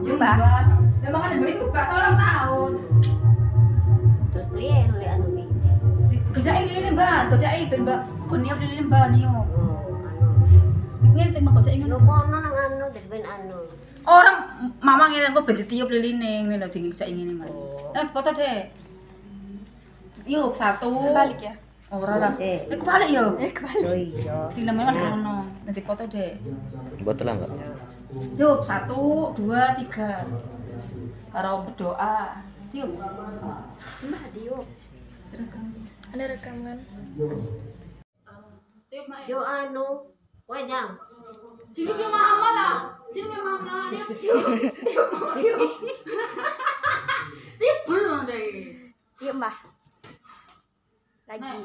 Yo, Mbak. Lah makane mbak itu bakso ulang tahun. Terus priye nulis anu ki? Kerjain lilin, Mbak. Kerjain ben Mbak. Kok niup lilin, Mbak, niup. Oh, anu. Ngene tek mak kerjain Yo ngono. kono nang anu ben anu. Orang mama ngene kok ben ditiup liline ngene lho dingin kerjain ngene, Mbak. Oh. Eh, foto deh. Yuk, satu. Balik ya? Ora lah. Sik. Eh, kebalik yo. Eh, kebalik. Oh iya. Sing namanya kan kono. Nanti foto deh. Botol lah, Mbak. Yuk, 1, 2, 3. Karo berdoa. Siap. Mbak, diup. Ada rekaman. Tiup, Mak. Yo anu, kowe jam. Sini ke mama lah. Sini ke mama. Tiup, tiup. Tiup, mama, tiup. Tiup belum deh. Yuk, Mbah. Lagi.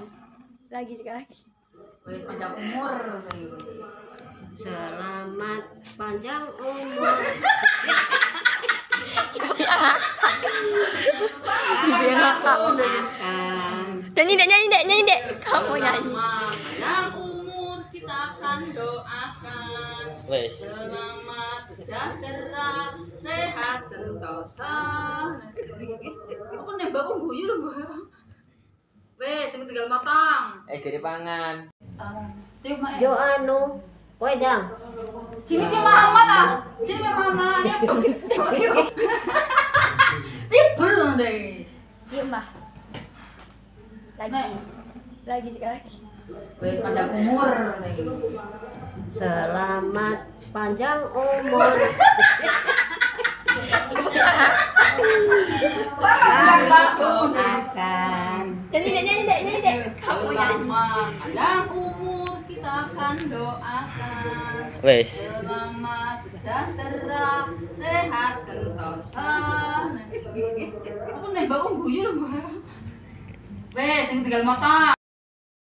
Lagi sekali lagi. Wih, panjang umur. Selamat panjang umur. Ibu yang ngakak. Makan. Nyanyi dek, nyanyi dek, nyanyi dek. Kamu nyanyi. Panjang umur kita akan doakan. Wes. Selamat sejahtera, sehat sentosa. Aku nembak kok guyu lho, Mbak. Wes, tinggal matang. Eh, gede pangan. Tiup, Mak. Yo anu, kowe jam. Sini ke mama lah. Sini ke mama. Tiup, tiup, tiup. Tiup belum deh. Yuk, Mbah. Lagi. Lagi sekali lagi. Wes, panjang umur. Selamat panjang umur. Makan. Nyanyi dek, nyanyi dek, nyanyi dek. Kamu nyanyi. Panjang umur kita akan doakan. Wes. Selamat sejahtera, sehat sentosa. Aku nembak kok guyu lho, Mbak. Wes, tinggal matang.